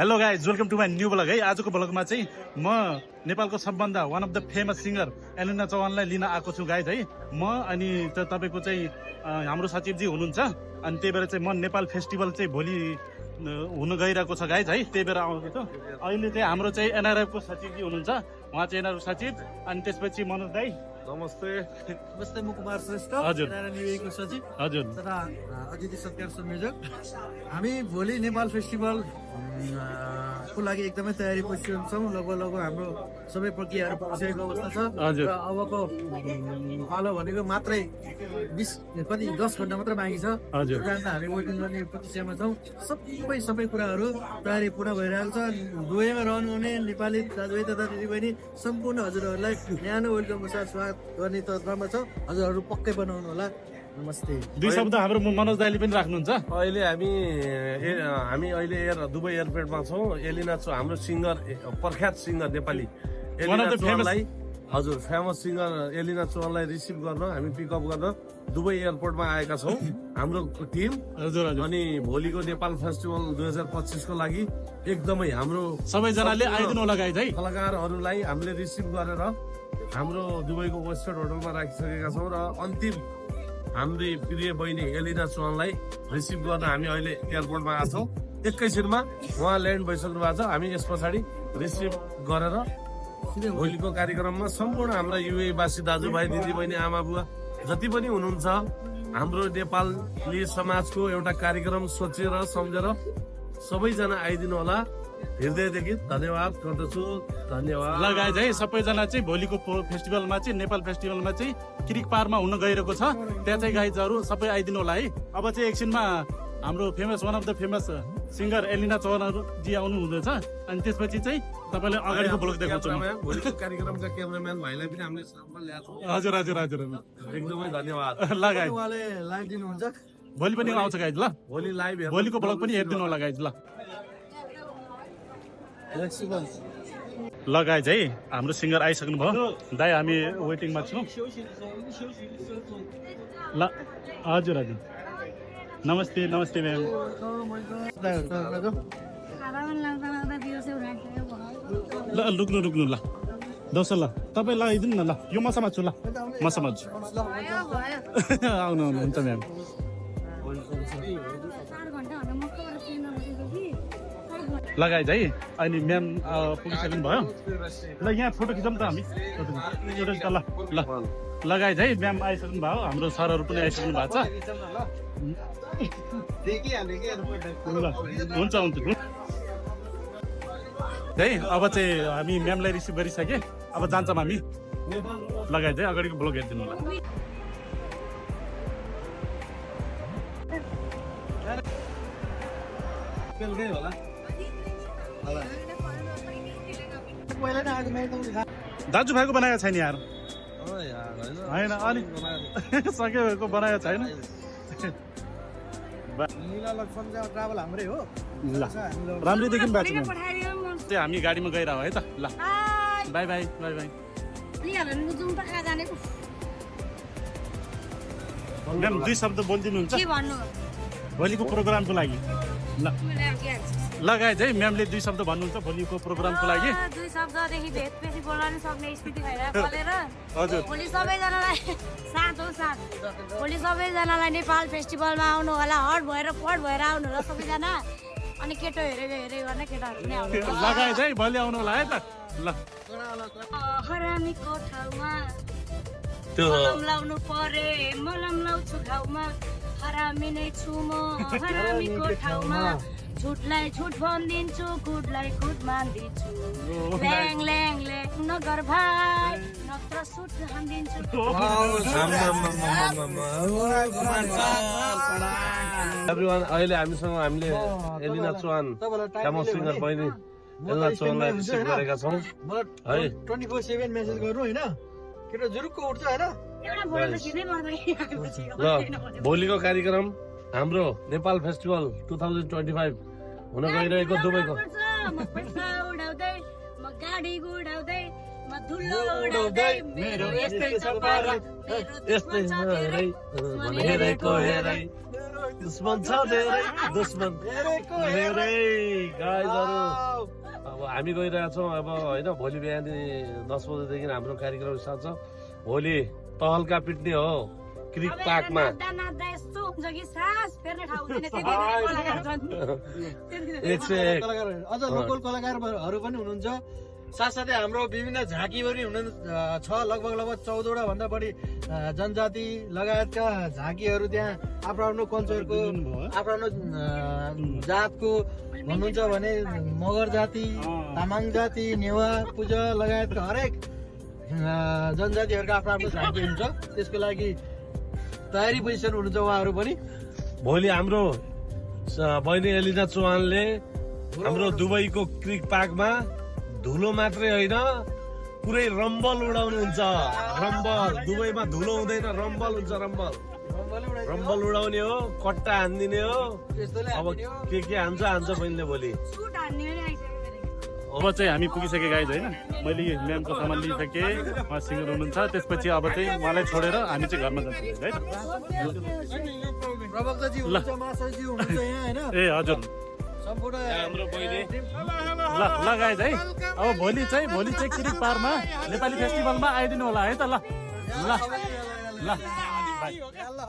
Hello guys, welcome to my new blog है। आजको ब्लगमा चाहिँ म नेपालको सबभन्दा one of the famous singer Elina चौहानलाई लिन आएको छु गाइज है। म अनि तपाईँको चाहिँ हाम्रो सचिवजी हुनुहुन्छ, अनि त्यही भएर चाहिँ म नेपाल फेस्टिभल चाहिँ भोलि हुन गइरहेको छ गाइज है, त्यही भएर आउँछु। अहिले चाहिँ हाम्रो चाहिँ एनआरएफको सचिवजी हुनुहुन्छ, उहाँ चाहिँ एनआरएफ सचिव। अनि त्यसपछि मनोज दाई नमस्ते। नमस्ते, म कुमार श्रेष्ठ, हजुर एनआरएफ सचिव हजुर तथा अतिथि सत्कार संयोजक। हामी भोलि नेपाल फेस्टिभल को लागि एकदमै तयारी परिस्थितिमा छौँ। लगभग हाम्रो सबै प्रक्रियाहरू पुगिसकेको अवस्था छ हजुर। र अबको पालो भनेको मात्रै 10 घन्टा मात्र बाँकी छ। हजुर। त्यही हामी वेटिङ गर्ने प्रक्रियामा छौँ। सबै कुराहरू तयारी पूर्ण भइरहेको छ। दुवैमा रहनुहुने नेपाली दाजुभाइ तथा दिदीबहिनी सम्पूर्ण हजुरहरूलाई न्यानो वेलकमको साथ स्वागत गर्ने तर्फमा छ। हजुरहरू पक्कै बनाउनु होला। नमस्ते। दुई शब्द हाम्रो मनोज दाईले पनि राख्नुहुन्छ। अहिले हामी अहिले दुबई एयरपोर्टमा छौँ। एलिना हाम्रो सिङ्गर, प्रख्यात singer Nepali One of the famous- हजुर फेमस सिङ्गर एलिना चौहानलाई रिसिभ गर्न हामी पिकअप गर्न दुबई एयरपोर्टमा आएका छौँ हाम्रो टिम। हजुर हजुर। अनि भोलिको नेपाल फेस्टिभल 2025 को लागि एकदमै हाम्रो सबैजनाले आइदिनु होला गाइज है। कलाकारहरूलाई हामीले रिसिभ गरेर हाम्रो दुबईको वेस्टर्न होटलमा राखिसकेका छौँ र अन्तिम हाम्री प्रिय बहिनी एलिना चौहानलाई रिसिभ गर्न हामी अहिले एयरपोर्टमा आएको छौँ। एकैछिनमा उहाँ ल्यान्ड भइसक्नु भएको छ। हामी यस पछाडि रिसिभ गरेर भोलिको कार्यक्रममा सम्पूर्ण हाम्रा युएवासी दाजुभाइ दिदीबहिनी आमा बुवा जति पनि हुनुहुन्छ, हाम्रो नेपाली समाजको एउटा कार्यक्रम सोचेर सम्झेर सबैजना आइदिनु होला। हृदयदेखि धन्यवाद गर्दछु। धन्यवाद। ल गाइज है, सबैजना चाहिँ भोलिको फेस्टिभलमा चाहिँ नेपाल फेस्टिभलमा चाहिँ किरिक पारमा हुन गइरहेको छ। त्यहाँ चाहिँ गाइजहरू सबै आइदिनु होला है। अब चाहिँ एकछिनमा हाम्रो famous one of the famous singer Elina चौहानजी आउनु हुँदैछ। अनि त्यसपछि चाहिँ तपाईँलाई अगाडिको ब्लग देखाउँछु म। भोलिको कार्यक्रमका क्यामेराम्यान भाइलाई पनि हामीले साथमा ल्याएको छौँ। हजुर हजुर हजुर। एकदमै धन्यवाद। ल गाइज, उहाँले लाइभ दिनुहुन्छ। भोलि पनि आउँछ गाइज। ल भोलि लाइभ भोलिको ब्लग पनि हेरिदिनु होला गाइज। ल ल गाइज है, हाम्रो सिङ्गर आइसक्नु भयो। दाइ हामी वेटिङमा छौँ। ल हजुर हजुर। नमस्ते नमस्ते म्याम। ल लुक्नु ल दौस ल तपाईँ लगाइदिनु न। ल यो मसमा छु। ल मसमा छु। आउनु आउनु हुन्छ म्याम। लगाइ है। अनि म्याम पुगिसक्नु भयो। ल यहाँ फोटो खिचौँ त हामी। ल ल लगाइ है, म्याम आइसक्नु भयो। हाम्रो सरहरू पनि आइसक्नु भएको छ। ल हुन्छ हुन्छ है। अब चाहिँ हामी म्यामलाई रिसिभ गरिसके, अब जान्छौँ हामी। लगाइ है, अगाडिको ब्लग हेरिदिनु होला। दाजुभाइको बनाएको छैन यार, होइन अलिक सकेको बनाएको छैन। ट्राभल हाम्रै हो। ल राम्रै देखिनु भएको छ। चाहिँ हामी गाडीमा गइरह है त। ल by by by by. Ma'am दुई शब्द बोलिदिनुहुन्छ भोलिको प्रोग्रामको लागि। ल लगाएछ है, म्यामले दुई शब्द भन्नुहुन्छ भोलिको प्रोग्रामको लागि। दुई शब्ददेखि भेट बेसी बोल्न सक्ने स्थिति भएर हजुर। भोलि सबैजनालाई साथ हो साथ। भोलि सबैजनालाई नेपाल फेस्टिभलमा आउनु होला। हट भएर आउनु होला सबैजना। अनि केटो हेरे गर्ने केटाहरू पनि आउनु होला। लगाएछ है, भोलि आउनु होला है त। ल हरामीको ठाउँमा मलम लाउनु परे, मलम लाउँछु घाउमा। हरामी नै छु म हरामीको ठाउँमा। झुटलाई झुट भनिदिन्छु, गुडलाई गुड मानिदिन्छु। ल्याङ ल्याङ ल्याङ नगर भाइ, नत्र सुट हानिदिन्छु। एभ्रिवान, अहिले हामीले एलिना चौहान फेमस सिङ्गर बहिनी एलिना चौहानलाई रिसिभ गरेका छौँ है। 24/7 मेसेज गर्नु होइन, केटा जुरुक्क उठ्छ होइन। एउटा बोलेर खिच्नै पर्दैन। ल भोलिको कार्यक्रम हाम्रो नेपाल फेस्टिभल 2025 हुन गइरहेको दुबईको। म पैसा उडाउँदै, म गाडी गुडाउँदै, म धुलो उडाउँदै मेरो यस्तै छ पारा यस्तै छ हेरै हेरेको हेरै दुश्मन छ धेरै दुश्मन धेरै गाइजहरू अब हामी गइरहेछौँ अब होइन भोलि बिहान 10 बजेदेखि हाम्रो कार्यक्रम स्टार्ट छ भोलि तहल्का पिट्ने हो क्रिक पार्कमा नाच्दा यस्तो हुन्छ कि सास फेर्ने ठाउँ हुँदैन त्यति कलाकार छन् त्यति 101 कलाकारहरू अझ लोकल कलाकारहरू पनि हुनुहुन्छ साथसाथै हाम्रो विभिन्न झाँकी पनि हुनु छ लगभग 14वटा भन्दा बढी जनजाति लगायतका झाँकीहरू त्यहाँ आफ्नो आफ्नो कल्चरको आफ्नो आफ्नो जातको भन्नुहुन्छ भने मगर जाति तामाङ जाति नेवा पूजा लगायतका हरेक जनजातिहरूको आफ्नो आफ्नो झाँकी हुन्छ त्यसको लागि तयारी पोजिसन हुनुहुन्छ उहाँहरू पनि भोलि हाम्रो बहिनी एलिना चौहानले हाम्रो दुबईको क्रिक पार्कमा धुलो मात्रै होइन पुरै रम्बल उडाउनुहुन्छ रम्बल दुबईमा धुलो हुँदैन रम्बल हुन्छ रम्बल उडाउने हो कट्टा हानिदिने हो अब के हान्छ बहिनीले भोलि सुट हान्ने पनि आइसक्यो अब चाहिँ हामी पुगिसकेँ गाइज होइन मैले म्यामको सामान लिइसकेँ उहाँ सिङ्गर हुनुहुन्छ त्यसपछि अब चाहिँ उहाँलाई छोडेर हामी चाहिँ घरमा जान्छौँ है प्रवक्ताजी हुनुहुन्छ महाशयजी हुनुहुन्छ यहाँ होइन ए हजुर सम्पूर्ण हाम्रो बहिनी ल गाइज है अब भोलि चाहिँ क्रिक पार्कमा नेपाली फेस्टिभलमा आइदिनु होला है त ल ल ल बाई ल